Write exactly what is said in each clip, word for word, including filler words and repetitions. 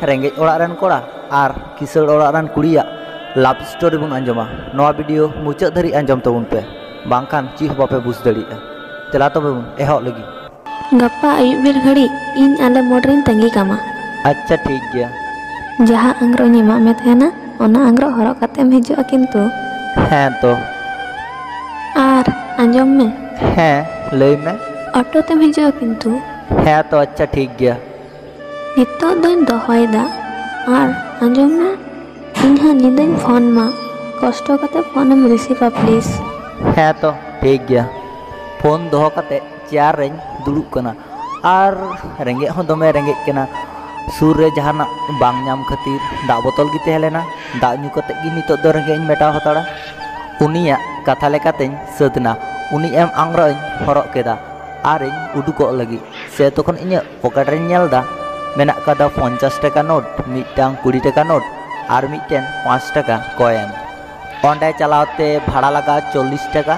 ᱨᱮᱸᱜᱮᱡ ᱚᱲᱟᱜ ᱨᱮᱱ ᱠᱚᱲᱟ ᱟᱨ ᱠᱤᱥᱟᱹᱬ ᱚᱲᱟᱜ ᱨᱮᱱ ᱠᱩᱲᱤᱭᱟᱜ love story ᱵᱚᱱ ᱟᱸᱡᱚᱢᱟ᱾ ᱱᱚᱣᱟ video ᱢᱩᱪᱟᱹᱫ ᱫᱷᱟᱹᱨᱤᱡ ᱟᱸᱡᱚᱢ ᱛᱟᱵᱚᱱ ᱯᱮ, ᱵᱟᱝᱠᱷᱟᱱ ᱪᱮᱫ ᱦᱚᱸ ᱵᱟᱯᱮ ᱵᱩᱡᱽ ᱫᱟᱲᱮᱭᱟᱜᱼᱟ᱾ ᱫᱮᱞᱟ ᱛᱚᱵᱮ ᱵᱚᱱ ᱮᱦᱚᱵ ᱞᱮᱜᱮ᱾ ᱜᱟᱯᱟ ᱟᱹᱭᱩᱵ ᱵᱮᱨ ᱜᱷᱟᱹᱲᱤᱡ ᱤᱧ ᱟᱞᱮ ᱢᱳᱲ ᱨᱤᱧ ᱛᱟᱺᱜᱤ ᱠᱟᱢᱟ᱾ ᱟᱪᱪᱷᱟ, ᱴᱷᱤᱠ ᱜᱮᱭᱟ᱾ ᱡᱟᱦᱟᱸ ᱟᱝᱨᱚᱜ ᱤᱧ ᱮᱢᱟᱜ ᱢᱮ ᱛᱟᱦᱮᱱᱟ, ᱚᱱᱟ ᱟᱝᱨᱚᱜ ᱦᱚᱨᱚᱜ ᱠᱟᱛᱮᱢ ᱦᱤᱡᱩᱜᱼᱟ ᱠᱤᱱᱛᱩ᱾ ᱦᱮᱸ ᱛᱚ᱾ ᱟᱨ ᱟᱸᱡᱚᱢ ᱢᱮ᱾ ᱦᱮᱸ, ᱞᱟᱹᱭ ᱢᱮ᱾ ᱚᱴᱳ ᱛᱮᱢ ᱦᱤᱡᱩᱜᱼᱟ ᱠᱤᱱᱛᱩ᱾ ᱦᱮᱸ ᱛᱚ, ᱟᱪᱪᱷᱟ, ᱴᱷᱤᱠ ᱜᱮᱭᱟ᱾ ᱱᱤᱛᱚᱜ ᱫᱚᱧ ᱫᱚᱦᱚᱭᱮᱫᱟ᱾ ᱟᱨ ᱟᱸᱡᱚᱢ ᱢᱮ, ᱤᱧ ᱦᱟᱸᱜ ᱧᱤᱫᱟᱹᱧ ᱯᱷᱳᱱ ᱢᱟ, ᱠᱚᱥᱴᱚ ᱠᱟᱛᱮ ᱯᱷᱳᱱᱮᱢ ᱨᱤᱥᱤᱵᱷᱟ please᱾ ᱦᱮᱸ ᱛᱚ, ᱴᱷᱤᱠ ᱜᱮᱭᱟ᱾ ᱯᱷᱳᱱ ᱫᱚᱦᱚ ᱠᱟᱛᱮ ᱪᱮᱭᱟᱨ ᱨᱮᱧ ᱫᱩᱲᱩᱵ ᱠᱟᱱᱟ᱾ ᱟᱨ ᱨᱮᱸᱜᱮᱡ ᱦᱚᱸ ᱫᱚᱢᱮ ᱨᱮᱸᱜᱮᱡ ᱠᱟᱱᱟ᱾ ᱥᱩᱨ ᱨᱮ ᱡᱟᱦᱟᱱᱟᱜ ᱵᱟᱝ ᱧᱟᱢ ᱠᱷᱟᱹᱛᱤᱨ ᱫᱟᱜ ᱵᱚᱛᱚᱞ ᱜᱮ ᱛᱟᱦᱮᱸ ᱞᱮᱱᱟ᱾ ᱫᱟᱜ ᱧᱩ ᱠᱟᱛᱮ ᱜᱮ ᱱᱤᱛᱚᱜ ᱫᱚ ᱨᱮᱸᱜᱮᱡ ᱤᱧ ᱢᱮᱴᱟᱣ ᱦᱟᱛᱟᱲᱟ᱾ ᱩᱱᱤᱭᱟᱜ ᱠᱟᱛᱷᱟ ᱞᱮᱠᱟᱛᱮᱧ ᱥᱟᱹᱛ ᱮᱱᱟ᱾ ᱩᱱᱤ ᱮᱢ ᱟᱝᱨᱚᱜ ᱤᱧ ᱦᱚᱨᱚᱜ ᱠᱮᱫᱟ ᱟᱨᱤᱧ ᱩᱰᱩᱠᱚᱜ ᱞᱟᱹᱜᱤᱫ᱾ ᱥᱮ ᱛᱚᱠᱷᱚᱱ ᱤᱧᱟᱹᱜ ᱯᱚᱠᱮᱴ ᱨᱮᱧ ᱧᱮᱞ ᱮᱫᱟ, ᱢᱮᱱᱟᱜ ᱠᱟᱫᱟ ᱯᱚᱧᱪᱟᱥ ᱴᱟᱠᱟ ᱱᱳᱴ, ᱢᱤᱫᱴᱟᱝ ᱠᱩᱲᱤ ᱴᱟᱠᱟ ᱱᱳᱴ ᱟᱨ ᱢᱤᱫᱴᱮᱱ ᱯᱟᱸᱪ ᱴᱟᱠᱟ ᱠᱚᱭᱮᱱ᱾ ᱚᱸᱰᱮ ᱪᱟᱞᱟᱣ ᱛᱮ ᱵᱷᱟᱲᱟ ᱞᱟᱜᱟᱜᱼᱟ ᱪᱚᱞᱞᱤᱥ ᱴᱟᱠᱟ,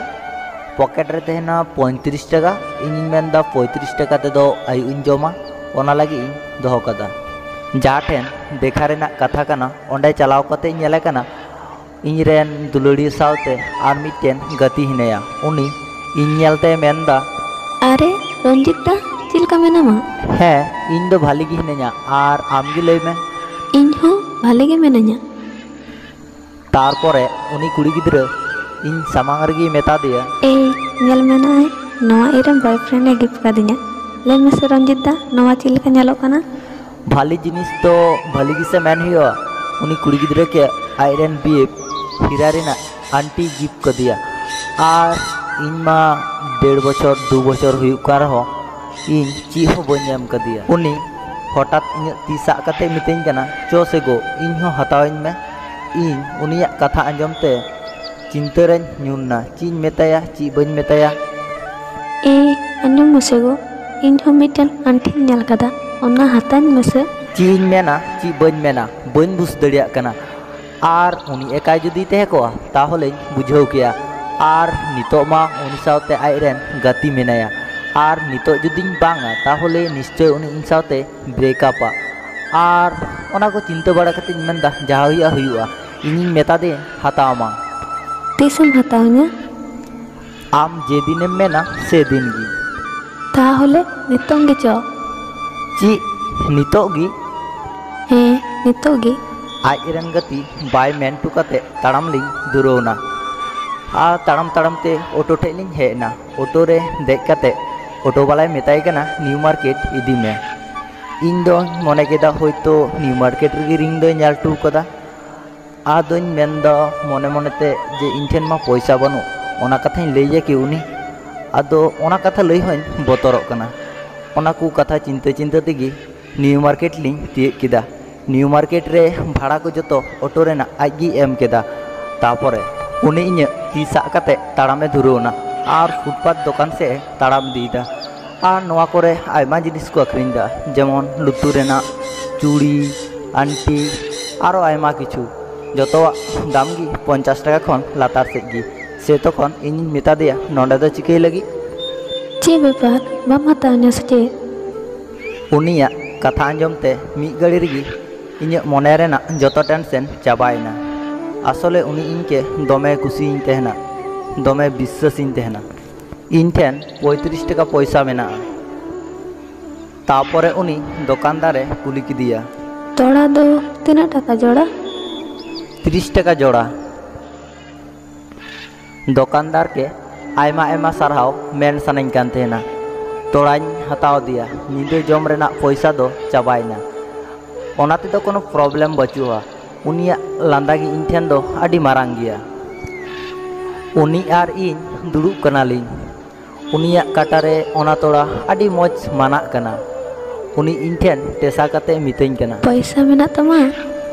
ᱯᱚᱠᱮᱴ ᱨᱮ ᱛᱟᱦᱮᱱᱟ ᱯᱚᱸᱭᱛᱨᱤᱥ ᱴᱟᱠᱟ᱾ ᱤᱧᱤᱧ ᱢᱮᱱᱫᱟ ᱯᱚᱸᱭᱛᱨᱤᱥ ᱴᱟᱠᱟ ᱛᱮᱫᱚ ᱟᱹᱭᱩᱵ ᱤᱧ ᱡᱚᱢᱟ, ᱚᱱᱟ ᱞᱟᱹᱜᱤᱫ ᱤᱧ ᱫᱚᱦᱚ ᱠᱟᱫᱟ᱾ ᱡᱟᱦᱟᱸ ᱴᱷᱮᱱ ᱫᱮᱠᱷᱟ ᱨᱮᱱᱟᱜ ᱠᱟᱛᱷᱟ ᱠᱟᱱᱟ, ᱚᱸᱰᱮ ᱪᱟᱞᱟᱣ ᱠᱟᱛᱮ ᱧᱮᱞᱮ ᱠᱟᱱᱟ ᱤᱧ ᱨᱮᱱ ᱫᱩᱞᱟᱹᱲᱤᱭᱟᱹ ᱥᱟᱶᱛᱮ ᱟᱨ ᱢᱤᱫᱴᱮᱱ ᱜᱟᱛᱮ ᱦᱤᱱᱟᱹᱭᱟ᱾ ᱩᱱᱤ ᱤᱧ ᱧᱮᱞᱛᱮ ᱢᱮᱱᱫᱟ, "ᱟᱨᱮ ᱨᱚᱧᱡᱤᱛ ᱫᱟ, ᱪᱮᱫ ᱞᱮᱠᱟ ᱢᱮᱱᱟᱢᱟ?" "ᱦᱮᱸ, ᱤᱧ ᱫᱚ ᱵᱷᱟᱞᱤ ᱜᱮ ᱦᱤᱱᱟᱹᱧᱟ, ᱟᱨ ᱟᱢ ᱜᱮ ᱞᱟᱹᱭ ᱢᱮ?" "ᱤᱧ ᱦᱚᱸ ᱵᱷᱟᱞᱤ ᱜᱮ ᱢᱤᱱᱟᱹᱧᱟ᱾" ᱛᱟᱨᱯᱚᱨᱮ ᱩᱱᱤ ᱠᱩᱲᱤ ᱜᱤᱫᱽᱨᱟᱹ ᱤᱧ ᱥᱟᱢᱟᱝ ᱨᱮᱜᱮᱭ ᱢᱮᱛᱟ ᱫᱮᱭᱟ, "ᱮᱭ, ᱧᱮᱞ ᱢᱮ ᱱᱟᱭ, ᱱᱚᱣᱟ ᱤᱧᱨᱮᱱ boyfriend ᱮ gift ᱠᱟᱫᱤᱧᱟ᱾ ᱞᱟᱹᱭ ᱢᱮᱥᱮ ᱨᱚᱧᱡᱤᱛ ᱫᱟ, ᱱᱚᱣᱟ ᱪᱮᱫ ᱞᱮᱠᱟ ᱧᱮᱞᱚᱜ ᱠᱟᱱᱟ?" ᱵᱷᱟᱞᱤ ᱡᱤᱱᱤᱥ ᱫᱚ ᱵᱷᱟᱞᱤ ᱜᱮᱥᱮ ᱢᱮᱱ ᱦᱩᱭᱩᱜᱼᱟ᱾ ᱩᱱᱤ ᱠᱩᱲᱤ ᱜᱤᱫᱽᱨᱟᱹ ᱜᱮ ᱟᱡᱨᱮᱱ ᱵᱤᱭᱮᱯ ᱦᱤᱨᱟ ᱨᱮᱱᱟᱜ ᱟᱱᱴᱤ gift ᱠᱟᱫᱮᱭᱟ᱾ ᱟᱨ ᱤᱧ ᱢᱟ ᱰᱮᱲ ᱵᱚᱪᱷᱚᱨ, ᱫᱩ ᱵᱚᱪᱷᱚᱨ ᱦᱩᱭᱩᱜ ᱠᱟᱱ ᱨᱮᱦᱚᱸ ᱤᱧ ᱪᱮᱫ ᱦᱚᱸ ᱵᱟᱹᱧ ᱮᱢ ᱠᱟᱫᱮᱭᱟ᱾ ᱩᱱᱤ ᱦᱚᱴᱟᱛ ᱤᱧᱟᱹᱜ ᱛᱤ ᱥᱟᱵ ᱠᱟᱛᱮ ᱢᱤᱛᱟᱹᱧ ᱠᱟᱱᱟ, "ᱪᱚ ᱥᱮ ᱜᱳ, ᱤᱧ ᱦᱚᱸ ᱦᱟᱛᱟᱣᱟᱹᱧ ᱢᱮ᱾" ᱤᱧ ᱩᱱᱤᱭᱟᱜ ᱠᱟᱛᱷᱟ ᱟᱸᱡᱚᱢ ᱛᱮ ᱪᱤᱱᱛᱟᱹ ᱨᱮᱧ ᱧᱩᱨ ᱱᱟ, ᱪᱮᱫ ᱤᱧ ᱢᱮᱛᱟᱭᱟ, ᱪᱮᱫ ᱵᱟᱹᱧ ᱢᱮᱛᱟᱭᱟ᱾ ᱮ, ᱟᱸᱡᱚᱢ ᱢᱮᱥᱮ ᱜᱳ, ᱤᱧ ᱦᱚᱸ ᱢᱤᱫᱴᱮᱱ ᱟᱱᱴᱷᱤᱧ ᱧᱮᱞ ᱠᱟᱫᱟ, ᱚᱱᱟ ᱦᱟᱛᱟᱣᱟᱹᱧ ᱢᱮᱥᱮ᱾ ᱪᱮᱫ ᱤᱧ ᱢᱮᱱᱟ, ᱪᱮᱫ ᱵᱟᱹᱧ ᱢᱮᱱᱟ, ᱵᱟᱹᱧ ᱵᱩᱡᱽ ᱫᱟᱲᱮᱭᱟᱜ ᱠᱟᱱᱟ᱾ ᱟᱨ ᱩᱱᱤ ᱮᱠᱟᱭ ᱡᱩᱫᱤᱭ ᱛᱟᱦᱮᱸ ᱠᱚᱜᱼᱟ, ᱛᱟᱦᱚᱞᱮᱧ ᱵᱩᱡᱷᱟᱹᱣ ᱠᱮᱭᱟ᱾ ᱟᱨ ᱱᱤᱛᱚᱜ ᱢᱟ ᱩᱱᱤ ᱥᱟᱶᱛᱮ ᱟᱡᱨᱮᱱ ᱜᱟᱛᱮ ᱢᱮᱱᱟᱭᱟ᱾ ᱟᱨ ᱱᱤᱛᱚᱜ ᱡᱩᱫᱤᱧ ᱵᱟᱝᱟ, ᱛᱟᱦᱚᱞᱮ ᱱᱤᱥᱪᱳᱭ ᱩᱱᱤ ᱤᱧ ᱥᱟᱶᱛᱮ break up ᱟ᱾ ᱟᱨ ᱚᱱᱟ ᱠᱚ ᱪᱤᱱᱛᱟᱹ ᱵᱟᱲᱟ ᱠᱟᱛᱮᱧ ᱢᱮᱱᱫᱟ, ᱡᱟᱦᱟᱸ ᱦᱩᱭᱩᱜᱼᱟ ᱦᱩᱭᱩᱜᱼᱟ, ᱤᱧᱤᱧ ᱢᱮᱛᱟ ᱫᱮᱭᱟᱹᱧ ᱦᱟᱛᱟᱣ ᱟᱢᱟ᱾ ᱛᱤᱥᱮᱢ ᱦᱟᱛᱟᱣ ᱤᱧᱟ? ᱟᱢ ᱡᱮᱫᱤᱱᱮᱢ ᱢᱮᱱᱟ ᱥᱮᱫᱤᱱ ᱜᱮ᱾ ᱛᱟᱦᱚᱞᱮ ᱱᱤᱛᱚᱝ ᱜᱮ ᱪᱚ᱾ ᱪᱮᱫ ᱱᱤᱛᱚᱜ ᱜᱮ? ᱦᱮᱸ, ᱱᱤᱛᱚᱜ ᱜᱮ᱾ ᱟᱡ ᱨᱮᱱ ᱜᱟᱛᱮ ᱵᱟᱭ ᱢᱮᱱ ᱦᱚᱴᱚ ᱠᱟᱛᱮ ᱛᱟᱲᱟᱢ ᱞᱤᱧ ᱫᱷᱩᱨᱟᱹᱣ ᱮᱱᱟ᱾ ᱟᱨ ᱛᱟᱲᱟᱢ ᱛᱟᱲᱟᱢ ᱛᱮ ᱚᱴᱳ ᱴᱷᱮᱡ ᱞᱤᱧ ᱦᱮᱡ ᱮᱱᱟ᱾ ᱚᱴᱳ ᱨᱮ ᱫᱮᱡ ᱠᱟᱛᱮ ᱚᱴᱳ ᱵᱟᱞᱟᱭ ᱢᱮᱛᱟᱭ ᱠᱟᱱᱟ, "ᱱᱤᱭᱩ ᱢᱟᱨᱠᱮᱴ ᱤᱫᱤ ᱢᱮ᱾" ᱤᱧ ᱫᱚᱧ ᱢᱚᱱᱮ ᱠᱮᱫᱟ ᱦᱳᱭᱛᱳ ᱱᱤᱭᱩ ᱢᱟᱨᱠᱮᱴ ᱨᱮᱜᱮ ᱨᱤᱝ ᱫᱚᱭ ᱧᱮᱞ ᱦᱚᱴᱚ ᱠᱟᱫᱟ᱾ ᱟᱫᱚᱧ ᱢᱮᱱᱫᱟ ᱢᱚᱱᱮ ᱢᱚᱱᱮᱛᱮ ᱡᱮ ᱤᱧ ᱴᱷᱮᱱ ᱢᱟ ᱯᱚᱭᱥᱟ ᱵᱟᱹᱱᱩᱜ, ᱚᱱᱟ ᱠᱟᱛᱷᱟᱧ ᱞᱟᱹᱭᱟ ᱠᱤ ᱩᱱᱤ? ᱟᱫᱚ ᱚᱱᱟ ᱠᱟᱛᱷᱟ ᱞᱟᱹᱭ ᱦᱚᱸᱧ ᱵᱚᱛᱚᱨᱚᱜ ᱠᱟᱱᱟ᱾ ᱚᱱᱟ ᱠᱚ ᱠᱟᱛᱷᱟ ᱪᱤᱱᱛᱟᱹ ᱪᱤᱱᱛᱟᱹ ᱛᱮᱜᱮ ᱱᱤᱭᱩ ᱢᱟᱨᱠᱮᱴ ᱞᱤᱧ ᱛᱤᱭᱳᱜ ᱠᱮᱫᱟ᱾ ᱱᱤᱭᱩ ᱢᱟᱨᱠᱮᱴ ᱨᱮ ᱵᱷᱟᱲᱟ ᱠᱚ ᱡᱚᱛᱚ ᱚᱴᱳ ᱨᱮᱱᱟᱜ ᱟᱡ ᱜᱮᱭ ᱮᱢ ᱠᱮᱫᱟ᱾ ᱛᱟᱯᱚᱨᱮ ᱩᱱᱤ ᱤᱧᱟᱹᱜ ᱛᱤ ᱥᱟᱵ ᱠᱟᱛᱮ ᱛᱟᱲᱟᱢᱮ ᱫᱷᱩᱨᱟᱹᱣ ᱮᱱᱟ ᱟᱨ ᱯᱷᱩᱴᱯᱟᱛ ᱫᱚᱠᱟᱱ ᱥᱮᱫ ᱮ ᱛᱟᱲᱟᱢ ᱤᱫᱤᱭᱮᱫᱟ᱾ ᱟᱨ ᱱᱚᱣᱟ ᱠᱚᱨᱮ ᱟᱭᱢᱟ ᱡᱤᱱᱤᱥ ᱠᱚ ᱟᱹᱠᱷᱨᱤᱧ ᱮᱫᱟ, ᱡᱮᱢᱚᱱ ᱞᱩᱛᱩᱨ ᱨᱮᱱᱟᱜ ᱪᱩᱲᱤ, ᱟᱱᱴᱤ, ᱟᱨᱚ ᱟᱭᱢᱟ ᱠᱤᱪᱷᱩ᱾ ᱡᱚᱛᱚᱣᱟᱜ ᱫᱟᱢ ᱜᱮ ᱯᱚᱧᱪᱟᱥ ᱴᱟᱠᱟ ᱠᱷᱚᱱ ᱞᱟᱛᱟᱨ ᱥᱮᱫ ᱜᱮ᱾ ᱥᱮ ᱛᱚᱠᱷᱚᱱ ᱤᱧᱤᱧ ᱢᱮᱛᱟ ᱫᱮᱭᱟ, "ᱱᱚᱸᱰᱮ ᱫᱚ ᱪᱤᱠᱟᱹᱭ ᱞᱟᱹᱜᱤᱫ?" ᱪᱮᱫ ᱵᱮᱯᱟᱨ, ᱵᱟᱢ ᱦᱟᱛᱟᱣ ᱤᱧᱟ ᱥᱮ ᱪᱮᱫ? ᱩᱱᱤᱭᱟᱜ ᱠᱟᱛᱷᱟ ᱟᱸᱡᱚᱢ ᱛᱮ ᱢᱤᱫ ᱜᱷᱟᱹᱲᱤ ᱨᱮᱜᱮ ᱤᱧᱟᱹᱜ ᱢᱚᱱᱮ ᱨᱮᱱᱟᱜ ᱡᱚᱛᱚ ᱴᱮᱱᱥᱮᱱ ᱪᱟᱵᱟᱭᱮᱱᱟ᱾ ᱟᱥᱚᱞᱮ ᱩᱱᱤ ᱤᱧ ᱠᱮ ᱫᱚᱢᱮ ᱠᱩᱥᱤᱭᱤᱧ ᱛᱟᱦᱮᱱᱟ, ᱫᱚᱢᱮ ᱵᱤᱥᱥᱟᱹᱥᱤᱧ ᱛᱟᱦᱮᱱᱟ᱾ ᱤᱧ ᱴᱷᱮᱱ ᱯᱚᱸᱭᱛᱨᱤᱥ ᱴᱟᱠᱟ ᱯᱚᱭᱥᱟ ᱢᱮᱱᱟᱜᱼᱟ᱾ ᱛᱟᱯᱚᱨᱮ ᱩᱱᱤ ᱫᱚᱠᱟᱱᱫᱟᱨᱮ ᱠᱩᱞᱤ ᱠᱮᱫᱮᱭᱟ, ᱛᱚᱲᱟ ᱫᱚ ᱛᱤᱱᱟᱹᱜ ᱴᱟᱠᱟ ᱡᱚᱲᱟ? ᱛᱤᱨᱤᱥ ᱴᱟᱠᱟ ᱡᱚᱲᱟ᱾ ᱫᱚᱠᱟᱱᱫᱟᱨ ᱠᱮ ᱟᱭᱢᱟ ᱟᱭᱢᱟ ᱥᱟᱨᱦᱟᱣ ᱢᱮᱱ ᱥᱟᱱᱟᱧ ᱠᱟᱱ ᱛᱟᱦᱮᱱᱟ᱾ ᱛᱚᱲᱟᱧ ᱦᱟᱛᱟᱣ ᱟᱫᱮᱭᱟ᱾ ᱧᱤᱫᱟᱹ ᱡᱚᱢ ᱨᱮᱱᱟᱜ ᱯᱚᱭᱥᱟ ᱫᱚ ᱪᱟᱵᱟᱭᱮᱱᱟ᱾ ᱚᱱᱟ ᱛᱮᱫᱚ ᱠᱳᱱᱳ ᱯᱨᱚᱵᱞᱮᱢ ᱵᱟᱹᱪᱩᱜᱼᱟ᱾ ᱩᱱᱤᱭᱟᱜ ᱞᱟᱸᱫᱟ ᱜᱮ ᱤᱧ ᱴᱷᱮᱱ ᱫᱚ ᱟᱹᱰᱤ ᱢᱟᱨᱟᱝ ᱜᱮᱭᱟ᱾ ᱩᱱᱤ ᱟᱨ ᱤᱧ ᱫᱩᱲᱩᱵ ᱠᱟᱱᱟᱞᱤᱧ᱾ ᱩᱱᱤᱭᱟᱜ ᱠᱟᱴᱟ ᱨᱮ ᱚᱱᱟ ᱛᱚᱲᱟ ᱟᱹᱰᱤ ᱢᱚᱡᱽ ᱢᱟᱱᱟᱜ ᱠᱟᱱᱟ᱾ ᱩᱱᱤ ᱤᱧ ᱴᱷᱮᱱ ᱴᱮᱥᱟ ᱠᱟᱛᱮ ᱢᱤᱛᱟᱹᱧ ᱠᱟᱱᱟ, ᱯᱚᱭᱥᱟ ᱢᱮᱱᱟᱜ ᱛᱟᱢᱟ?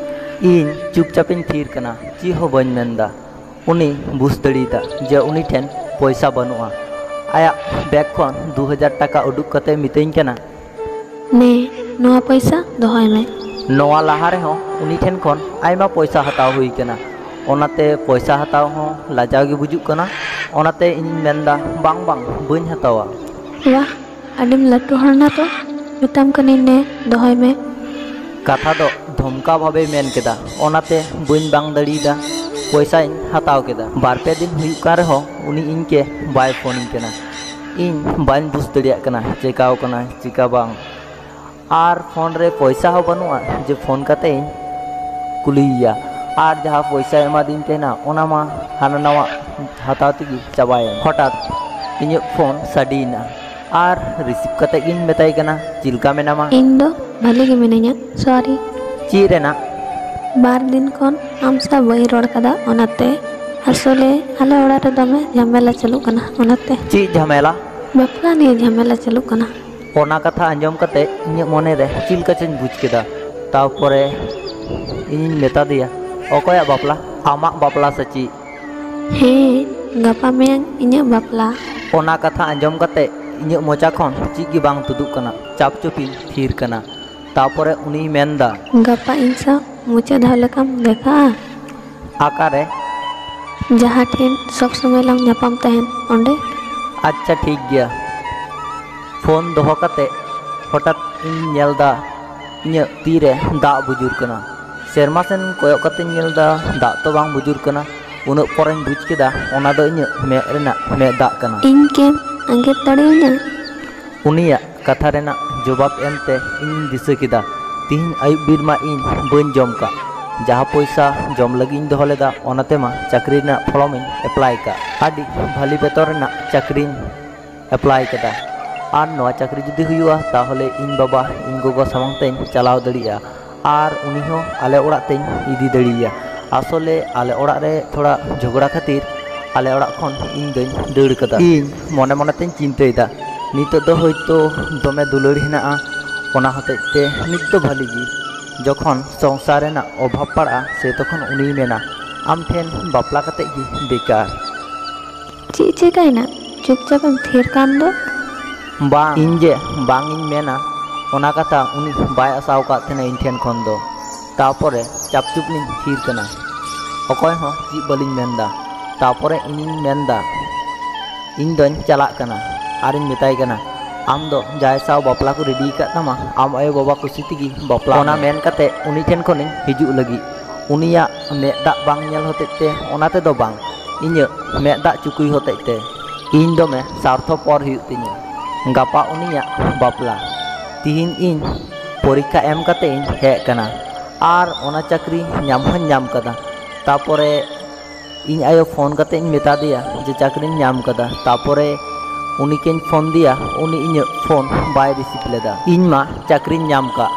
ᱤᱧ ᱪᱩᱯᱪᱟᱯ ᱤᱧ ᱛᱷᱤᱨ ᱠᱟᱱᱟ, ᱪᱮᱫ ᱦᱚᱸ ᱵᱟᱹᱧ ᱢᱮᱱᱫᱟ᱾ ᱩᱱᱤ ᱵᱩᱡᱽ ᱫᱟᱲᱮᱭᱟᱫᱟ ᱡᱮ ᱩᱱᱤ ᱴᱷᱮᱱ ᱯᱚᱭᱥᱟ ᱵᱟᱹᱱᱩᱜᱼᱟ᱾ ᱟᱭᱟᱜ ᱵᱮᱜᱽ ᱠᱷᱚᱱ ᱫᱩ ᱦᱟᱡᱟᱨ ᱴᱟᱠᱟ ᱩᱰᱩᱠ ᱠᱟᱛᱮ ᱢᱤᱛᱟᱹᱧ ᱠᱟᱱᱟ, ᱱᱮ, ᱱᱚᱣᱟ ᱯᱚᱭᱥᱟ ᱫᱚᱦᱚᱭ ᱢᱮ᱾ ᱱᱚᱣᱟ ᱞᱟᱦᱟ ᱨᱮᱦᱚᱸ ᱩᱱᱤ ᱴᱷᱮᱱ ᱠᱷᱚᱱ ᱟᱭᱢᱟ ᱯᱚᱭᱥᱟ ᱦᱟᱛᱟᱣ ᱦᱩᱭ ᱠᱟᱱᱟ, ᱚᱱᱟᱛᱮ ᱯᱚᱭᱥᱟ ᱦᱟᱛᱟᱣ ᱦᱚᱸ ᱞᱟᱡᱟᱣ ᱜᱮ ᱵᱩᱡᱩᱜ ᱠᱟᱱᱟ᱾ ᱚᱱᱟᱛᱮ ᱤᱧᱤᱧ ᱢᱮᱱᱫᱟ, ᱵᱟᱝ, ᱵᱟᱝ, ᱵᱟᱹᱧ ᱦᱟᱛᱟᱣᱟ᱾ ᱵᱟᱦ, ᱟᱹᱰᱤᱢ ᱞᱟᱹᱴᱩ ᱦᱚᱲ ᱱᱟ ᱛᱚ᱾ ᱢᱮᱛᱟᱢ ᱠᱟᱹᱱᱟᱹᱧ, ᱱᱮ, ᱫᱚᱦᱚᱭ ᱢᱮ᱾ ᱠᱟᱛᱷᱟ ᱫᱚ ᱫᱷᱚᱢᱠᱟᱣ ᱵᱷᱟᱵᱮᱭ ᱢᱮᱱ ᱠᱮᱫᱟ, ᱚᱱᱟᱛᱮ ᱵᱟᱹᱧ ᱵᱟᱝ ᱫᱟᱲᱮᱭᱟᱫᱟ᱾ ᱯᱚᱭᱥᱟᱧ ᱦᱟᱛᱟᱣ ᱠᱮᱫᱟ᱾ ᱵᱟᱨ ᱯᱮ ᱫᱤᱱ ᱦᱩᱭᱩᱜ ᱠᱟᱱ ᱨᱮᱦᱚᱸ ᱩᱱᱤ ᱤᱧ ᱠᱮ ᱵᱟᱭ ᱯᱷᱳᱱᱤᱧ ᱠᱟᱱᱟ᱾ ᱤᱧ ᱵᱟᱹᱧ ᱵᱩᱡᱽ ᱫᱟᱲᱮᱭᱟᱜ ᱠᱟᱱᱟ ᱪᱮᱠᱟᱣ ᱠᱟᱱᱟᱭ ᱪᱮᱠᱟ ᱵᱟᱝ᱾ ᱟᱨ ᱯᱷᱳᱱ ᱨᱮ ᱯᱚᱭᱥᱟ ᱦᱚᱸ ᱵᱟᱹᱱᱩᱜᱼᱟ ᱡᱮ ᱯᱷᱳᱱ ᱠᱟᱛᱮ ᱤᱧ ᱠᱩᱞᱤᱭᱮᱭᱟ᱾ ᱟᱨ ᱡᱟᱦᱟᱸ ᱯᱚᱭᱥᱟᱭ ᱮᱢᱟᱫᱤᱧ ᱛᱟᱦᱮᱱᱟ ᱚᱱᱟ ᱢᱟ ᱦᱟᱱᱟ ᱱᱟᱣᱟ ᱦᱟᱛᱟᱣ ᱛᱮᱜᱮ ᱪᱟᱵᱟᱭᱮᱱ᱾ ᱦᱚᱴᱟᱛ ᱤᱧᱟᱹᱜ ᱯᱷᱳᱱ ᱥᱟᱰᱮᱭᱮᱱᱟ ᱟᱨ ᱨᱤᱥᱤᱵᱷ ᱠᱟᱛᱮ ᱜᱤᱧ ᱢᱮᱛᱟᱭ ᱠᱟᱱᱟ, "ᱪᱮᱫ ᱞᱮᱠᱟ ᱢᱮᱱᱟᱢᱟ?" ᱤᱧ ᱫᱚ ᱵᱷᱟᱞᱮ ᱜᱮ ᱢᱤᱱᱟᱹᱧᱟ, ᱥᱚᱨᱤ᱾ ᱪᱮᱫ ᱨᱮᱱᱟᱜ? ᱵᱟᱨ ᱫᱤᱱ ᱠᱷᱚᱱ ᱟᱢ ᱥᱟᱶ ᱵᱟᱹᱧ ᱨᱚᱲ ᱠᱟᱫᱟ, ᱚᱱᱟᱛᱮ᱾ ᱟᱥᱚᱞᱮ ᱟᱞᱮ ᱚᱲᱟᱜ ᱨᱮ ᱫᱚᱢᱮ ᱡᱷᱟᱢᱮᱞᱟ ᱪᱟᱹᱞᱩᱜ ᱠᱟᱱᱟ, ᱚᱱᱟᱛᱮ᱾ ᱪᱮᱫ ᱡᱷᱟᱢᱮᱞᱟ? ᱵᱟᱯᱞᱟ ᱱᱤᱭᱮ ᱡᱷᱟᱢᱮᱞᱟ ᱪᱟᱹᱞᱩᱜ ᱠᱟᱱᱟ᱾ ᱚᱱᱟ ᱠᱟᱛᱷᱟ ᱟᱸᱡᱚᱢ ᱠᱟᱛᱮ ᱤᱧᱟᱹᱜ ᱢᱚᱱᱮ ᱨᱮ ᱪᱮᱫ ᱞᱮᱠᱟ ᱪᱚᱧ ᱵᱩᱡᱽ ᱠᱮᱫᱟ᱾ ᱛᱟᱨᱯᱚᱨᱮ ᱤᱧᱤᱧ ᱢᱮᱛᱟ ᱫᱮᱭᱟ, "ᱚᱠᱚᱭᱟᱜ ᱵᱟᱯᱞᱟ? ᱟᱢᱟᱜ ᱵᱟᱯᱞᱟ ᱥᱮ ᱪᱮᱫ?" ᱦᱮᱸ, ᱜᱟᱯᱟ ᱢᱮᱭᱟᱝ ᱤᱧᱟᱹᱜ ᱵᱟᱯᱞᱟ᱾ ᱚᱱᱟ ᱠᱟᱛᱷᱟ ᱟᱸᱡᱚᱢ ᱠᱟᱛᱮ ᱤᱧᱟᱹᱜ ᱢᱚᱪᱟ ᱠᱷᱚᱱ ᱪᱮᱫ ᱜᱮ ᱵᱟᱝ ᱛᱩᱫᱩᱜ ᱠᱟᱱᱟ᱾ ᱪᱟᱯ ᱪᱩᱯᱤᱧ ᱛᱷᱤᱨ ᱠᱟᱱᱟ᱾ ᱛᱟᱨᱯᱚᱨᱮ ᱩᱱᱤᱭ ᱢᱮᱱᱫᱟ, ᱜᱟᱯᱟ ᱤᱧ ᱥᱟᱶ ᱢᱩᱪᱟᱹᱫ ᱫᱷᱟᱣ ᱞᱮᱠᱟᱢ ᱫᱮᱠᱷᱟᱜᱼᱟ? ᱚᱠᱟᱨᱮ? ᱡᱟᱦᱟᱸ ᱴᱷᱮᱱ ᱥᱚᱵ ᱥᱚᱢᱚᱭ ᱞᱟᱝ ᱧᱟᱯᱟᱢ ᱛᱟᱦᱮᱱ, ᱚᱸᱰᱮ᱾ ᱟᱪᱪᱷᱟ, ᱴᱷᱤᱠ ᱜᱮᱭᱟ᱾ ᱯᱷᱳᱱ ᱫᱚᱦᱚ ᱠᱟᱛᱮ ᱦᱚᱴᱟᱛ ᱤᱧ ᱧᱮᱞ ᱫᱟ ᱤᱧᱟᱹᱜ ᱛᱤ ᱨᱮ ᱫᱟᱜ ᱵᱩᱡᱩᱨ ᱠᱟᱱᱟ᱾ ᱥᱮᱨᱢᱟ ᱥᱮᱱ ᱠᱚᱭᱚᱜ ᱠᱟᱛᱮᱧ ᱧᱮᱞ ᱫᱟ ᱫᱟᱜ ᱛᱚ ᱵᱟᱝ ᱵᱩᱡᱩᱨ ᱠᱟᱱᱟ᱾ ᱩᱱᱟᱹᱜ ᱯᱚᱨᱮᱧ ᱵᱩᱡᱽ ᱠᱮᱫᱟ ᱚᱱᱟ ᱫᱚ ᱤᱧᱟᱹᱜ ᱢᱮᱫ ᱨᱮᱱᱟᱜ ᱢᱮᱫ ᱫᱟᱜ ᱠᱟᱱᱟ᱾ ᱤᱧ ᱠᱤᱢ ᱟᱸᱜᱮᱨ ᱫᱟᱲᱮᱭᱟᱹᱧᱟ? ᱩᱱᱤᱭᱟᱜ ᱠᱟᱛᱷᱟ ᱨᱮᱱᱟᱜ ᱡᱚᱵᱟᱵ ᱮᱢᱛᱮ ᱤᱧᱤᱧ ᱫᱤᱥᱟᱹ ᱠᱮᱫᱟ, ᱛᱤᱦᱤᱧ ᱟᱹᱭᱩᱵ ᱵᱤᱨ ᱢᱟ ᱤᱧ ᱵᱟᱹᱧ ᱡᱚᱢ ᱠᱟᱜ᱾ ᱡᱟᱦᱟᱸ ᱯᱚᱭᱥᱟ ᱡᱚᱢ ᱞᱟᱹᱜᱤᱫ ᱤᱧ ᱫᱚᱦᱚ ᱞᱮᱫᱟ, ᱚᱱᱟ ᱛᱮᱢᱟ ᱪᱟᱹᱠᱨᱤ ᱨᱮᱱᱟᱜ ᱯᱷᱚᱨᱚᱢ ᱤᱧ ᱮᱯᱞᱟᱭ ᱠᱟᱜ᱾ ᱟᱹᱰᱤ ᱵᱷᱟᱞᱤ ᱵᱮᱛᱚᱱ ᱨᱮᱱᱟᱜ ᱪᱟᱹᱠᱨᱤᱧ ᱮᱯᱞᱟᱭ ᱠᱟᱫᱟ᱾ ᱟᱨ ᱱᱚᱣᱟ ᱪᱟᱹᱠᱨᱤ ᱡᱩᱫᱤ ᱦᱩᱭᱩᱜᱼᱟ, ᱛᱟᱦᱚᱞᱮ ᱤᱧ ᱵᱟᱵᱟ ᱤᱧ ᱜᱚᱜᱚ ᱥᱟᱢᱟᱝ ᱛᱮᱧ ᱪᱟᱞᱟᱣ ᱫᱟᱲᱮᱭᱟᱜᱼᱟ᱾ ᱟᱨ ᱩᱱᱤ ᱦᱚᱸ ᱟᱞᱮ ᱚᱲᱟᱜ ᱛᱮᱧ ᱤᱫᱤ ᱫᱟᱲᱮᱭᱟᱭᱟ᱾ ᱟᱥᱚᱞᱮ ᱟᱞᱮ ᱚᱲᱟᱜ ᱨᱮ ᱛᱷᱚᱲᱟ ᱡᱷᱚᱜᱽᱲᱟ ᱠᱷᱟᱹᱛᱤᱨ ᱟᱞᱮ ᱚᱲᱟᱜ ᱠᱷᱚᱱ ᱤᱧ ᱫᱚᱧ ᱫᱟᱹᱲ ᱠᱟᱫᱟ᱾ ᱤᱧ ᱢᱚᱱᱮ ᱢᱚᱱᱮ ᱛᱮᱧ ᱪᱤᱱᱛᱟᱹᱭᱮᱫᱟ, ᱱᱤᱛᱚᱜ ᱫᱚ ᱦᱳᱭᱛᱳ ᱫᱚᱢᱮ ᱫᱩᱞᱟᱹᱲ ᱦᱮᱱᱟᱜᱼᱟ, ᱚᱱᱟ ᱦᱚᱛᱮᱡ ᱛᱮ ᱱᱤᱛ ᱫᱚ ᱵᱷᱟᱹᱞᱤ ᱜᱮ᱾ ᱡᱚᱠᱷᱚᱱ ᱥᱚᱝᱥᱟᱨ ᱨᱮᱱᱟᱜ ᱚᱵᱷᱟᱵᱽ ᱯᱟᱲᱟᱜᱼᱟ, ᱥᱮ ᱛᱚᱠᱷᱚᱱ ᱩᱱᱤᱭ ᱢᱮᱱᱟ, "ᱟᱢ ᱴᱷᱮᱱ ᱵᱟᱯᱞᱟ ᱠᱟᱛᱮ ᱜᱮ ᱵᱮᱠᱟᱨ᱾" ᱪᱮᱫ ᱪᱮᱠᱟᱭᱮᱱᱟ? ᱪᱩᱯᱪᱟᱯ ᱮᱢ ᱛᱷᱤᱨ ᱠᱟᱱ ᱫᱚ᱾ ᱵᱟᱝ, ᱤᱧ ᱡᱮ ᱵᱟᱝ ᱤᱧ ᱢᱮᱱᱟ, ᱚᱱᱟ ᱠᱟᱛᱷᱟ ᱩᱱᱤ ᱵᱟᱭ ᱟᱥᱟ ᱟᱠᱟᱫ ᱛᱟᱦᱮᱱᱟ ᱤᱧ ᱴᱷᱮᱱ ᱠᱷᱚᱱ ᱫᱚ᱾ ᱛᱟᱯᱚᱨᱮ ᱪᱟᱯᱪᱩᱯ ᱞᱤᱧ ᱛᱷᱤᱨ ᱠᱟᱱᱟ᱾ ᱚᱠᱚᱭ ᱦᱚᱸ ᱪᱮᱫ ᱵᱟᱹᱞᱤᱧ ᱢᱮᱱᱫᱟ᱾ ᱛᱟᱯᱚᱨᱮ ᱤᱧᱤᱧ ᱢᱮᱱᱫᱟ, ᱤᱧ ᱫᱚᱧ ᱪᱟᱞᱟᱜ ᱠᱟᱱᱟ ᱟᱨᱤᱧ ᱢᱮᱛᱟᱭ ᱠᱟᱱᱟ, ᱟᱢ ᱫᱚ ᱡᱟᱦᱟᱸᱭ ᱥᱟᱶ ᱵᱟᱯᱞᱟ ᱠᱚ ᱨᱮᱰᱤ ᱟᱠᱟᱫ ᱛᱟᱢᱟ, ᱟᱢ ᱟᱭᱳ ᱵᱟᱵᱟ ᱠᱩᱥᱤ ᱛᱮᱜᱮ ᱵᱟᱯᱞᱟ ᱚᱱᱟ ᱢᱮ᱾ ᱢᱮᱱ ᱠᱟᱛᱮ ᱩᱱᱤ ᱴᱷᱮᱱ ᱠᱷᱚᱱᱤᱧ ᱦᱤᱡᱩᱜ ᱞᱟᱹᱜᱤᱫ᱾ ᱩᱱᱤᱭᱟᱜ ᱢᱮᱫ ᱫᱟᱜ ᱵᱟᱝ ᱧᱮᱞ ᱦᱚᱛᱮᱡ ᱛᱮ, ᱚᱱᱟ ᱛᱮᱫᱚ ᱵᱟᱝ, ᱤᱧᱟᱹᱜ ᱢᱮᱫ ᱫᱟᱜ ᱪᱩᱠᱩᱭ ᱦᱚᱛᱮᱡ ᱛᱮ ᱤᱧ ᱫᱚᱢᱮ ᱥᱟᱨᱛᱷᱚᱯᱚᱨ ᱦᱩᱭᱩᱜ ᱛᱤᱧᱟᱹ᱾ ᱜᱟᱯᱟ ᱩᱱᱤᱭᱟᱜ ᱵᱟᱯᱞᱟ᱾ ᱛᱤᱦᱤᱧ ᱤᱧ ᱯᱚᱨᱤᱠᱠᱷᱟ ᱮᱢ ᱠᱟᱛᱮ ᱤᱧ ᱦᱮᱡ ᱟᱠᱟᱱᱟ, ᱟᱨ ᱚᱱᱟ ᱪᱟᱹᱠᱨᱤ ᱧᱟᱢ ᱦᱚᱸᱧ ᱧᱟᱢ ᱠᱟᱫᱟ᱾ ᱛᱟᱯᱚᱨᱮ ᱤᱧ ᱟᱭᱳ ᱯᱷᱳᱱ ᱠᱟᱛᱮ ᱤᱧ ᱢᱮᱛᱟ ᱫᱮᱭᱟ ᱡᱮ ᱪᱟᱹᱠᱨᱤᱧ ᱧᱟᱢ ᱠᱟᱫᱟ᱾ ᱛᱟᱯᱚᱨᱮ ᱩᱱᱤ ᱠᱮᱧ ᱯᱷᱳᱱ ᱫᱮᱭᱟ, ᱩᱱᱤ ᱤᱧᱟᱹᱜ ᱯᱷᱳᱱ ᱵᱟᱭ ᱨᱤᱥᱤᱵᱷ ᱞᱮᱫᱟ᱾ ᱤᱧ ᱢᱟ ᱪᱟᱹᱠᱨᱤᱧ ᱧᱟᱢ ᱠᱟᱜ,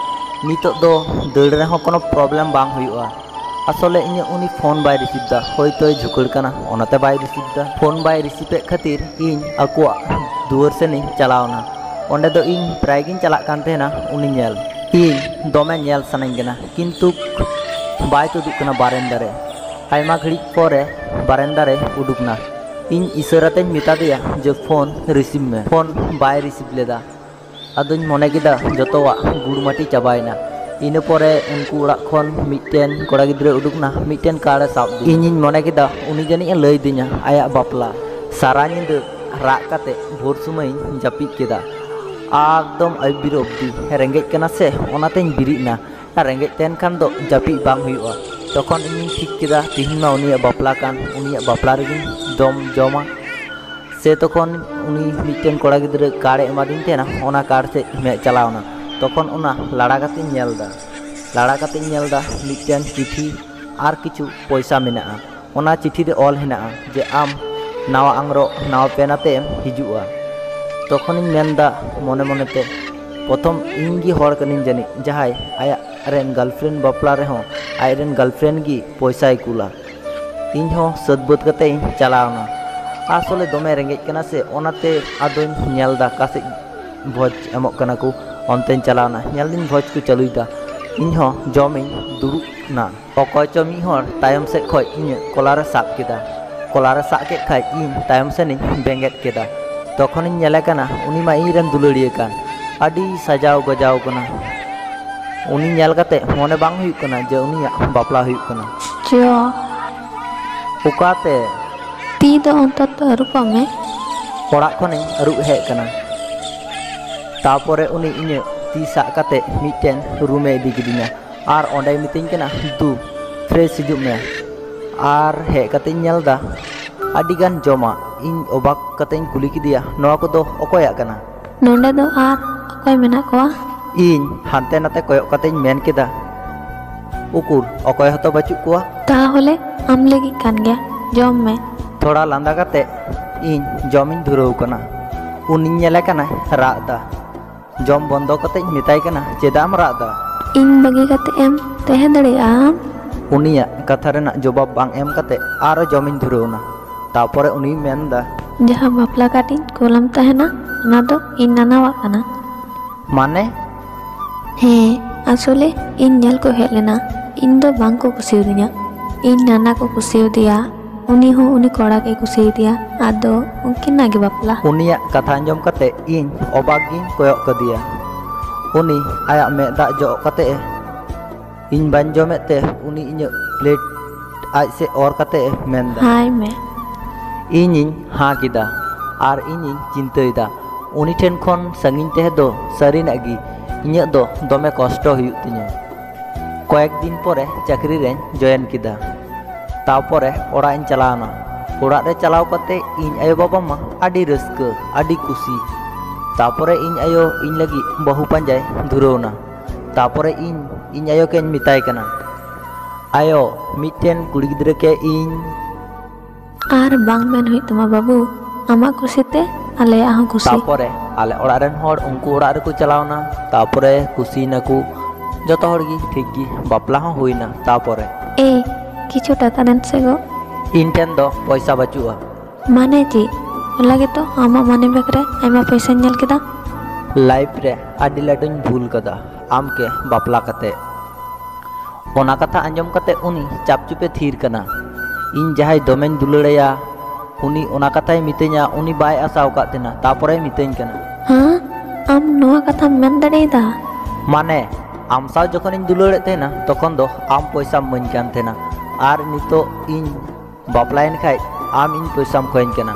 ᱱᱤᱛᱚᱜ ᱫᱚ ᱫᱟᱹᱲ ᱨᱮᱦᱚᱸ ᱠᱳᱱᱳ ᱯᱨᱚᱵᱞᱮᱢ ᱵᱟᱝ ᱦᱩᱭᱩᱜᱼᱟ᱾ ᱟᱥᱚᱞᱮ ᱤᱧᱟᱹᱜ ᱩᱱᱤ ᱯᱷᱳᱱ ᱵᱟᱭ ᱨᱤᱥᱤᱵᱷ ᱫᱟ, ᱦᱳᱭᱛᱳᱭ ᱡᱷᱩᱠᱟᱹᱲ ᱠᱟᱱᱟ, ᱚᱱᱟᱛᱮ ᱵᱟᱭ ᱨᱤᱥᱤᱵᱷ ᱫᱟ᱾ ᱯᱷᱳᱱ ᱵᱟᱭ ᱨᱤᱥᱤᱵᱷ ᱮᱫ ᱠᱷᱟᱹᱛᱤᱨ ᱤᱧ ᱟᱠᱚᱣᱟᱜ ᱫᱩᱣᱟᱹᱨ ᱥᱮᱱᱤᱧ ᱪᱟᱞᱟᱣᱱᱟ᱾ ᱚᱸᱰᱮ ᱫᱚ ᱤᱧ ᱯᱨᱟᱭ ᱜᱤᱧ ᱪᱟᱞᱟᱜ ᱠᱟᱱ ᱛᱟᱦᱮᱱᱟ ᱩᱱᱤ ᱧᱮᱞ᱾ ᱤᱧ ᱫᱚᱢᱮ ᱧᱮᱞ ᱥᱟᱱᱟᱧ ᱠᱟᱱᱟ, ᱠᱤᱱᱛᱩ ᱵᱟᱭ ᱛᱩᱫᱩᱜ ᱠᱟᱱᱟ ᱵᱟᱨᱮᱱᱫᱟ ᱨᱮ᱾ ᱟᱭᱢᱟ ᱜᱷᱟᱹᱲᱤᱡ ᱯᱚᱨᱮ ᱵᱟᱨᱮᱱᱫᱟ ᱨᱮ ᱩᱰᱩᱠ ᱱᱟ᱾ ᱤᱧ ᱤᱥᱟᱹᱨᱟ ᱛᱮᱧ ᱢᱮᱛᱟ ᱫᱮᱭᱟ ᱡᱮ, "ᱯᱷᱳᱱ ᱨᱤᱥᱤᱵᱷ ᱢᱮ᱾" ᱯᱷᱳᱱ ᱵᱟᱭ ᱨᱤᱥᱤᱵᱷ ᱞᱮᱫᱟ᱾ ᱟᱫᱚᱧ ᱢᱚᱱᱮ ᱠᱮᱫᱟ ᱡᱚᱛᱚᱣᱟᱜ ᱜᱩᱲᱢᱟᱹᱴᱤ ᱪᱟᱵᱟᱭᱮᱱᱟ᱾ ᱤᱱᱟᱹ ᱯᱚᱨᱮ ᱩᱱᱠᱩ ᱚᱲᱟᱜ ᱠᱷᱚᱱ ᱢᱤᱫᱴᱮᱱ ᱠᱚᱲᱟ ᱜᱤᱫᱽᱨᱟᱹ ᱩᱰᱩᱠ ᱱᱟ, ᱢᱤᱫᱴᱮᱱ ᱠᱟᱨ ᱮ ᱥᱟᱵ ᱫᱤᱭᱟ᱾ ᱤᱧᱤᱧ ᱢᱚᱱᱮ ᱠᱮᱫᱟ ᱩᱱᱤ ᱡᱟᱹᱱᱤᱡ ᱮ ᱞᱟᱹᱭ ᱫᱤᱧᱟ ᱟᱭᱟᱜ ᱵᱟᱯᱞᱟ᱾ ᱥᱟᱨᱟ ᱧᱤᱫᱟᱹ ᱨᱟᱜ ᱠᱟᱛᱮ ᱵᱷᱳᱨ ᱥᱩᱢᱟᱹᱭᱤᱧ ᱡᱟᱹᱯᱤᱫ ᱠᱮᱫᱟ᱾ ᱮᱠᱫᱚᱢ ᱟᱹᱭᱩᱵ ᱵᱮᱨ ᱚᱵᱫᱤ ᱨᱮᱸᱜᱮᱡ ᱠᱟᱱᱟ ᱥᱮ, ᱚᱱᱟᱛᱮᱧ ᱵᱤᱨᱤᱫ ᱱᱟ᱾ ᱟᱨ ᱨᱮᱸᱜᱮᱡ ᱛᱟᱦᱮᱱ ᱠᱷᱟᱱ ᱫᱚ ᱡᱟᱹᱯᱤᱫ ᱵᱟᱝ ᱦᱩᱭᱩᱜᱼᱟ᱾ ᱛᱚᱠᱷᱚᱱ ᱤᱧᱤᱧ ᱴᱷᱤᱠ ᱠᱮᱫᱟ, ᱛᱤᱦᱤᱧ ᱢᱟ ᱩᱱᱤᱭᱟᱜ ᱵᱟᱯᱞᱟ ᱠᱟᱱ, ᱩᱱᱤᱭᱟᱜ ᱵᱟᱯᱞᱟ ᱨᱮᱜᱮᱧ ᱫᱚᱢ ᱡᱚᱢᱟ᱾ ᱥᱮ ᱛᱚᱠᱷᱚᱱ ᱩᱱᱤ ᱢᱤᱫᱴᱮᱱ ᱠᱚᱲᱟ ᱜᱤᱫᱽᱨᱟᱹ ᱠᱟᱨᱰ ᱮ ᱮᱢᱟᱫᱤᱧ ᱛᱟᱦᱮᱱᱟ, ᱚᱱᱟ ᱠᱟᱨᱰ ᱥᱮᱫ ᱢᱮᱫ ᱪᱟᱞᱟᱣ ᱮᱱᱟ᱾ ᱛᱚᱠᱷᱚᱱ ᱚᱱᱟ ᱞᱟᱲᱟ ᱠᱟᱛᱮᱧ ᱧᱮᱞ ᱮᱫᱟ, ᱞᱟᱲᱟ ᱠᱟᱛᱮᱧ ᱧᱮᱞ ᱮᱫᱟ ᱢᱤᱫᱴᱮᱱ ᱪᱤᱴᱷᱤ ᱟᱨ ᱠᱤᱪᱷᱩ ᱯᱚᱭᱥᱟ ᱢᱮᱱᱟᱜᱼᱟ᱾ ᱚᱱᱟ ᱪᱤᱴᱷᱤ ᱨᱮ ᱚᱞ ᱦᱮᱱᱟᱜᱼᱟ ᱡᱮ ᱟᱢ ᱱᱟᱣᱟ ᱟᱝᱨᱚᱵ, ᱱᱟᱣᱟ ᱯᱮᱱ ᱟᱛᱮ ᱮᱢ ᱦᱤᱡᱩᱜᱼᱟ᱾ ᱛᱚᱠᱷᱚᱱᱤᱧ ᱢᱮᱱ ᱮᱫᱟ ᱢᱚᱱᱮ ᱢᱚᱱᱮᱛᱮ, ᱯᱨᱚᱛᱷᱚᱢ ᱤᱧ ᱜᱮ ᱦᱚᱲ ᱠᱟᱹᱱᱟᱹᱧ ᱡᱟᱹᱱᱤᱡ ᱡᱟᱦᱟᱸᱭ ᱟᱭᱟᱜ ᱨᱮᱱ ᱜᱟᱨᱞᱯᱷᱨᱮᱱᱰ ᱵᱟᱯᱞᱟ ᱨᱮᱦᱚᱸ ᱟᱡ ᱨᱮᱱ ᱜᱟᱨᱞᱯᱷᱨᱮᱱᱰ ᱜᱮ ᱯᱚᱭᱥᱟᱭ ᱠᱩᱞᱟ᱾ ᱤᱧ ᱦᱚᱸ ᱥᱟᱹᱛ ᱵᱟᱹᱫ ᱠᱟᱛᱮ ᱤᱧ ᱪᱟᱞᱟᱣ ᱮᱱᱟ᱾ ᱟᱥᱚᱞᱮ ᱫᱚᱢᱮ ᱨᱮᱸᱜᱮᱡ ᱠᱟᱱᱟ ᱥᱮ, ᱚᱱᱟᱛᱮ ᱟᱫᱚᱧ ᱧᱮᱞ ᱮᱫᱟ ᱚᱠᱟ ᱥᱮᱫ ᱵᱷᱚᱡᱽ ᱮᱢᱚᱜ ᱠᱟᱱᱟ ᱠᱚ, ᱚᱱᱛᱮᱧ ᱪᱟᱞᱟᱣ ᱮᱱᱟ᱾ ᱧᱮᱞ ᱫᱟᱹᱧ ᱵᱷᱚᱡᱽ ᱠᱚ ᱪᱟᱹᱞᱩᱭᱮᱫᱟ, ᱤᱧ ᱦᱚᱸ ᱡᱚᱢᱤᱧ ᱫᱩᱲᱩᱵ ᱮᱱᱟ᱾ ᱚᱠᱚᱭ ᱪᱚ ᱢᱤᱫ ᱦᱚᱲ ᱛᱟᱭᱚᱢ ᱥᱮᱫ ᱠᱷᱚᱡ ᱤᱧᱟᱹᱜ ᱠᱚᱞᱟᱨᱮ ᱥᱟᱵ ᱠᱮᱫᱟ᱾ ᱠᱚᱞᱟᱨᱮ ᱥᱟᱵ ᱠᱮᱫ ᱠᱷᱟᱡ ᱤᱧ ᱛᱟᱭᱚᱢ ᱥᱮᱱᱤᱧ ᱵᱮᱸᱜᱮᱫ ᱠᱮᱫᱟ᱾ ᱛᱚᱠᱷᱚᱱᱤᱧ ᱧᱮᱞᱮ ᱠᱟᱱᱟ ᱩᱱᱤ ᱢᱟ ᱤᱧ ᱨᱮᱱ ᱫᱩᱞᱟᱹᱲᱤᱭᱟᱹ ᱠᱟᱱ, ᱟᱹᱰᱤ ᱥᱟᱡᱟᱣ ᱜᱚᱡᱟᱣ ᱠᱟᱱᱟ᱾ ᱩᱱᱤ ᱧᱮᱞ ᱠᱟᱛᱮ ᱢᱚᱱᱮ ᱵᱟᱝ ᱦᱩᱭᱩᱜ ᱠᱟᱱᱟ ᱡᱮ ᱩᱱᱤᱭᱟᱜ ᱵᱟᱯᱞᱟ ᱦᱩᱭᱩᱜ ᱠᱟᱱᱟ᱾ ᱪᱚ᱾ ᱚᱠᱟᱛᱮ? ᱛᱤ ᱫᱚ ᱚᱱᱛᱚᱛᱚ ᱟᱹᱨᱩᱵᱚᱜ ᱢᱮ᱾ ᱚᱲᱟᱜ ᱠᱷᱚᱱᱤᱧ ᱟᱹᱨᱩᱵ ᱦᱮᱡ ᱠᱟᱱᱟ᱾ ᱛᱟᱯᱚᱨᱮ ᱩᱱᱤ ᱤᱧᱟᱹᱜ ᱛᱤ ᱥᱟᱵ ᱠᱟᱛᱮ ᱢᱤᱫᱴᱮᱱ ᱨᱩᱢᱮ ᱤᱫᱤ ᱠᱤᱫᱤᱧᱟ ᱟᱨ ᱚᱸᱰᱮᱭ ᱢᱤᱛᱟᱹᱧ ᱠᱟᱱᱟ, "ᱫᱩ, ᱯᱷᱨᱮᱥ ᱦᱤᱡᱩᱜ ᱢᱮ᱾" ᱟᱨ ᱦᱮᱡ ᱠᱟᱛᱮᱧ ᱧᱮᱞ ᱮᱫᱟ, ᱟᱹᱰᱤᱜᱟᱱ ᱡᱚᱢᱟᱜ᱾ ᱤᱧ ᱚᱵᱟᱠ ᱠᱟᱛᱮᱧ ᱠᱩᱞᱤ ᱠᱮᱫᱮᱭᱟ, "ᱱᱚᱣᱟ ᱠᱚᱫᱚ ᱚᱠᱚᱭᱟᱜ ᱠᱟᱱᱟ?" ᱱᱚᱰᱮ ᱫᱚ ᱟᱨ ᱚᱠᱚᱭ ᱢᱮᱱᱟᱜ ᱠᱚᱣᱟ? ᱤᱧ ᱦᱟᱱᱛᱮ ᱱᱟᱛᱮ ᱠᱚᱭᱚᱜ ᱠᱟᱛᱮᱧ ᱢᱮᱱ ᱠᱮᱫᱟ, "ᱩᱠᱩᱨ, ᱚᱠᱚᱭ ᱦᱚᱸᱛᱚ ᱵᱟᱹᱪᱩᱜ ᱠᱚᱣᱟ?" ᱛᱟᱦᱚᱞᱮ ᱟᱢ ᱞᱟᱹᱜᱤᱫ ᱠᱟᱱ ᱜᱮᱭᱟ, ᱡᱚᱢ ᱢᱮ᱾ ᱛᱷᱚᱲᱟ ᱞᱟᱸᱫᱟ ᱠᱟᱛᱮ ᱤᱧ ᱡᱚᱢᱤᱧ ᱫᱷᱩᱨᱟᱹᱣ ᱠᱟᱱᱟ᱾ ᱩᱱᱤᱧ ᱧᱮᱞᱮ ᱠᱟᱱᱟ ᱨᱟᱜ ᱫᱟ᱾ ᱡᱚᱢ ᱵᱚᱱᱫᱚ ᱠᱟᱛᱮᱧ ᱢᱮᱛᱟᱭ ᱠᱟᱱᱟ, "ᱪᱮᱫᱟᱜ ᱮᱢ ᱨᱟᱜ ᱫᱟ?" ᱤᱧ ᱵᱟᱹᱜᱤ ᱠᱟᱛᱮ ᱮᱢ ᱛᱟᱦᱮᱸ ᱫᱟᱲᱮᱭᱟᱜᱼᱟ ᱟᱢ? ᱩᱱᱤᱭᱟᱜ ᱠᱟᱛᱷᱟ ᱨᱮᱱᱟᱜ ᱡᱚᱵᱟᱵ ᱵᱟᱝ ᱮᱢ ᱠᱟᱛᱮ ᱟᱨᱚ ᱡᱚᱢᱤᱧ ᱫᱷᱩᱨᱟᱹᱣ ᱮᱱᱟ᱾ ᱛᱟᱯᱚᱨᱮ ᱩᱱᱤᱭ ᱢᱮᱱ ᱫᱟ, ᱡᱟᱦᱟᱸ ᱵᱟᱯᱞᱟ ᱠᱟᱨᱰ ᱤᱧ ᱠᱳᱞᱟᱢ ᱛᱟᱦᱮᱱᱟ, ᱚᱱᱟ ᱫᱚ ᱤᱧ ᱱᱟᱱᱟᱣᱟᱜ ᱠᱟᱱᱟ᱾ ᱢᱟᱱᱮ? ᱦᱮᱸ, ᱟᱥᱚᱞᱮ ᱤᱧ ᱧᱮᱞ ᱠᱚ ᱦᱮᱡ ᱞᱮᱱᱟ, ᱤᱧ ᱫᱚ ᱵᱟᱝ ᱠᱚ ᱠᱩᱥᱤᱭᱟᱫᱤᱧᱟ᱾ ᱤᱧ ᱱᱟᱱᱟ ᱠᱚ ᱠᱩᱥᱤᱭᱟᱫᱮᱭᱟ, ᱩᱱᱤ ᱦᱚᱸ ᱩᱱᱤ ᱠᱚᱲᱟ ᱜᱮᱭ ᱠᱩᱥᱤᱭᱟᱫᱮᱭᱟ, ᱟᱫᱚ ᱩᱱᱠᱤᱱᱟᱜ ᱜᱮ ᱵᱟᱯᱞᱟ᱾ ᱩᱱᱤᱭᱟᱜ ᱠᱟᱛᱷᱟ ᱟᱸᱡᱚᱢ ᱠᱟᱛᱮ ᱤᱧ ᱚᱵᱟᱠ ᱜᱤᱧ ᱠᱚᱭᱚᱜ ᱠᱟᱫᱮᱭᱟ᱾ ᱩᱱᱤ ᱟᱭᱟᱜ ᱢᱮᱫ ᱫᱟᱜ ᱡᱚᱜ ᱠᱟᱛᱮ ᱤᱧ ᱵᱟᱹᱧ ᱡᱚᱢᱮᱫ ᱛᱮ ᱩᱱᱤ ᱤᱧᱟᱹᱜ ᱯᱞᱮᱴ ᱟᱡ ᱥᱮᱫ ᱚᱨ ᱠᱟᱛᱮ ᱮ ᱢᱮᱱᱫᱟ, ᱦᱟᱭ ᱢᱮ᱾ ᱤᱧᱤᱧ ᱦᱟᱸ ᱠᱮᱫᱟ ᱟᱨ ᱤᱧᱤᱧ ᱪᱤᱱᱛᱟᱹᱭᱮᱫᱟ, ᱩᱱᱤ ᱴᱷᱮᱱ ᱠᱷᱚᱱ ᱥᱟᱺᱜᱤᱧ ᱛᱟᱦᱮᱸ ᱫᱚ ᱥᱟᱹᱨᱤᱱᱟᱜ ᱜᱮ ᱤᱧᱟᱹᱜ ᱫᱚ ᱫᱚᱢᱮ ᱠᱚᱥᱴᱚ ᱦᱩᱭᱩᱜ ᱛᱤᱧᱟᱹ᱾ ᱠᱚᱭᱮᱠ ᱫᱤᱱ ᱯᱚᱨᱮ ᱪᱟᱹᱠᱨᱤ ᱨᱮᱧ ᱡᱚᱭᱮᱱ ᱠᱮᱫᱟ᱾ ᱛᱟᱯᱚᱨᱮ ᱚᱲᱟᱜ ᱤᱧ ᱪᱟᱞᱟᱣᱱᱟ᱾ ᱚᱲᱟᱜ ᱨᱮ ᱪᱟᱞᱟᱣ ᱠᱟᱛᱮ ᱤᱧ ᱟᱭᱳ ᱵᱟᱵᱟ ᱢᱟ ᱟᱹᱰᱤ ᱨᱟᱹᱥᱠᱟᱹ, ᱟᱹᱰᱤ ᱠᱩᱥᱤ᱾ ᱛᱟᱯᱚᱨᱮ ᱤᱧ ᱟᱭᱳ ᱤᱧ ᱞᱟᱹᱜᱤᱫ ᱵᱟᱹᱦᱩ ᱯᱟᱸᱡᱟᱭ ᱫᱷᱩᱨᱟᱹᱣᱱᱟ᱾ ᱛᱟᱯᱚᱨᱮ ᱤᱧ ᱤᱧ ᱟᱭᱳ ᱠᱮᱧ ᱢᱮᱛᱟᱭ ᱠᱟᱱᱟ, ᱟᱭᱳ, ᱢᱤᱫᱴᱮᱱ ᱠᱩᱲᱤ ᱜᱤᱫᱽᱨᱟᱹ ᱠᱮ ᱤᱧ᱾ ᱟᱨ ᱵᱟᱝ ᱢᱮᱱ ᱦᱩᱭᱩᱜ ᱛᱟᱢᱟ ᱵᱟᱹᱵᱩ, ᱟᱢᱟᱜ ᱠᱩᱥᱤᱛᱮ ᱟᱞᱮᱭᱟᱜ ᱦᱚᱸ ᱠᱩᱥᱤ᱾ ᱛᱟᱯᱚᱨᱮ ᱟᱞᱮ ᱚᱲᱟᱜ ᱨᱮᱱ ᱦᱚᱲ ᱩᱱᱠᱩ ᱚᱲᱟᱜ ᱨᱮᱠᱚ ᱪᱟᱞᱟᱣᱱᱟ᱾ ᱛᱟᱯᱚᱨᱮ ᱠᱩᱥᱤᱭᱮᱱᱟᱠᱚ ᱡᱚᱛᱚ ᱦᱚᱲ ᱜᱮ, ᱴᱷᱤᱠ ᱜᱮ, ᱵᱟᱯᱞᱟ ᱦᱚᱸ ᱦᱩᱭᱱᱟ᱾ ᱛᱟᱯᱚᱨᱮ ᱮᱭ, ᱠᱤᱪᱷᱩ ᱴᱟᱠᱟ ᱫᱮᱱ ᱥᱮ ᱜᱚ᱾ ᱤᱧ ᱴᱷᱮᱱ ᱫᱚ ᱯᱚᱭᱥᱟ ᱵᱟᱹᱪᱩᱜᱼᱟ᱾ ᱢᱟᱱᱮ ᱪᱮᱫ? ᱦᱚᱞᱟ ᱜᱮᱛᱚ ᱟᱢᱟᱜ ᱢᱟᱱᱤ ᱵᱮᱜᱽ ᱨᱮ ᱟᱭᱢᱟ ᱯᱚᱭᱥᱟᱧ ᱧᱮᱞ ᱠᱮᱫᱟ᱾ ᱞᱟᱭᱤᱯᱷ ᱨᱮ ᱟᱹᱰᱤ ᱞᱟᱹᱴᱩᱧ ᱵᱷᱩᱞ ᱠᱟᱫᱟ, ᱟᱢ ᱠᱮ ᱵᱟᱯᱞᱟ ᱠᱟᱛᱮ᱾ ᱚᱱᱟ ᱠᱟᱛᱷᱟ ᱟᱸᱡᱚᱢ ᱠᱟᱛᱮ ᱩᱱᱤ ᱪᱟᱯᱪᱩᱯᱮ ᱛᱷᱤᱨ ᱠᱟᱱᱟ᱾ ᱤᱧ ᱡᱟᱦᱟᱸᱭ ᱫᱚᱢᱮᱧ ᱫᱩᱞᱟᱹᱲᱟᱭᱟ, ᱩᱱᱤ ᱚᱱᱟ ᱠᱟᱛᱷᱟᱭ ᱢᱤᱛᱟᱹᱧᱟ, ᱩᱱᱤ ᱵᱟᱭ ᱟᱥᱟ ᱟᱠᱟᱫ ᱛᱟᱦᱮᱱᱟ, ᱛᱟᱯᱚᱨᱮᱭ ᱢᱤᱛᱟᱹᱧ ᱠᱟᱱᱟ᱾ ᱦᱮᱸ? ᱟᱢ ᱱᱚᱣᱟ ᱠᱟᱛᱷᱟᱢ ᱢᱮᱱ ᱫᱟᱲᱮᱭᱟᱫᱟ? ᱢᱟᱱᱮ, ᱟᱢ ᱥᱟᱶ ᱡᱚᱠᱷᱚᱱᱤᱧ ᱫᱩᱞᱟᱹᱲᱮᱫ ᱛᱟᱦᱮᱱᱟ, ᱛᱚᱠᱷᱚᱱ ᱫᱚ ᱟᱢ ᱯᱚᱭᱥᱟᱢ ᱤᱢᱟᱹᱧ ᱠᱟᱱ ᱛᱟᱦᱮᱱᱟ, ᱟᱨ ᱱᱤᱛᱚᱜ ᱤᱧ ᱵᱟᱯᱞᱟᱭᱮᱱ ᱠᱷᱟᱡ ᱟᱢ ᱤᱧ ᱯᱚᱭᱥᱟᱢ ᱠᱷᱚᱭᱤᱧ ᱠᱟᱱᱟ᱾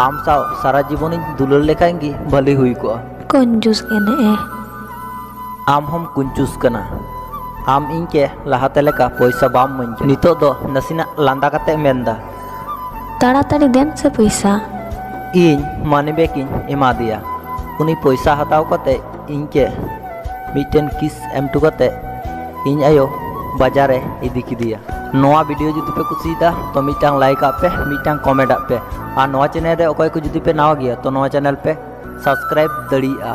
ᱟᱢ ᱥᱟᱶ ᱥᱟᱨᱟ ᱡᱤᱵᱚᱱᱤᱧ ᱫᱩᱞᱟᱹᱲ ᱞᱮᱠᱷᱟᱱ ᱜᱮ ᱵᱷᱟᱹᱞᱤ ᱦᱩᱭ ᱠᱚᱜᱼᱟ᱾ ᱠᱚᱧᱡᱩᱥ ᱮᱱᱮᱡ ᱮ᱾ ᱟᱢ ᱦᱚᱢ ᱠᱩᱧᱡᱩᱥ ᱠᱟᱱᱟ᱾ ᱟᱢ ᱤᱧ ᱠᱮ ᱞᱟᱦᱟᱛᱮ ᱞᱮᱠᱟ ᱯᱚᱭᱥᱟ ᱵᱟᱢ ᱤᱢᱟᱹᱧ ᱠᱟᱱᱟ᱾ ᱱᱤᱛᱚᱜ ᱫᱚ ᱱᱟᱥᱮᱱᱟᱜ ᱞᱟᱸᱫᱟ ᱠᱟᱛᱮ ᱢᱮᱱᱫᱟ᱾ ᱛᱟᱲᱟᱛᱟᱲᱤ ᱫᱮᱱ ᱥᱮ ᱯᱚᱭᱥᱟ᱾ ᱤᱧ ᱢᱟᱱᱤ ᱵᱮᱜᱽ ᱤᱧ ᱮᱢᱟ ᱫᱮᱭᱟ᱾ ᱩᱱᱤ ᱯᱚᱭᱥᱟ ᱦᱟᱛᱟᱣ ᱠᱟᱛᱮ ᱤᱧ ᱠᱮ ᱢᱤᱫᱴᱮᱱ ᱠᱤᱥ ᱮᱢ ᱦᱚᱴᱚ ᱠᱟᱛᱮ ᱤᱧ ᱟᱭᱳ ᱵᱟᱡᱟᱨ ᱮ ᱤᱫᱤ ᱠᱮᱫᱮᱭᱟ᱾ ᱱᱚᱣᱟ ᱵᱷᱤᱰᱤᱭᱳ ᱡᱩᱫᱤ ᱯᱮ ᱠᱩᱥᱤᱭᱮᱫᱟ ᱛᱚ ᱢᱤᱫᱴᱟᱝ ᱞᱟᱭᱤᱠ ᱟᱜ ᱯᱮ, ᱢᱤᱫᱴᱟᱝ ᱠᱚᱢᱮᱱᱴ ᱟᱜ ᱯᱮ, ᱟᱨ ᱱᱚᱣᱟ ᱪᱮᱱᱮᱞ ᱨᱮ ᱚᱠᱚᱭ ᱠᱚ ᱡᱩᱫᱤ ᱯᱮ ᱱᱟᱣᱟ ᱜᱮᱭᱟ ᱛᱚ ᱱᱚᱣᱟ ᱪᱮᱱᱮᱞ ᱯᱮ ᱥᱟᱵᱥᱠᱨᱟᱭᱤᱵ ᱫᱟᱲᱮᱭᱟᱜᱼᱟ᱾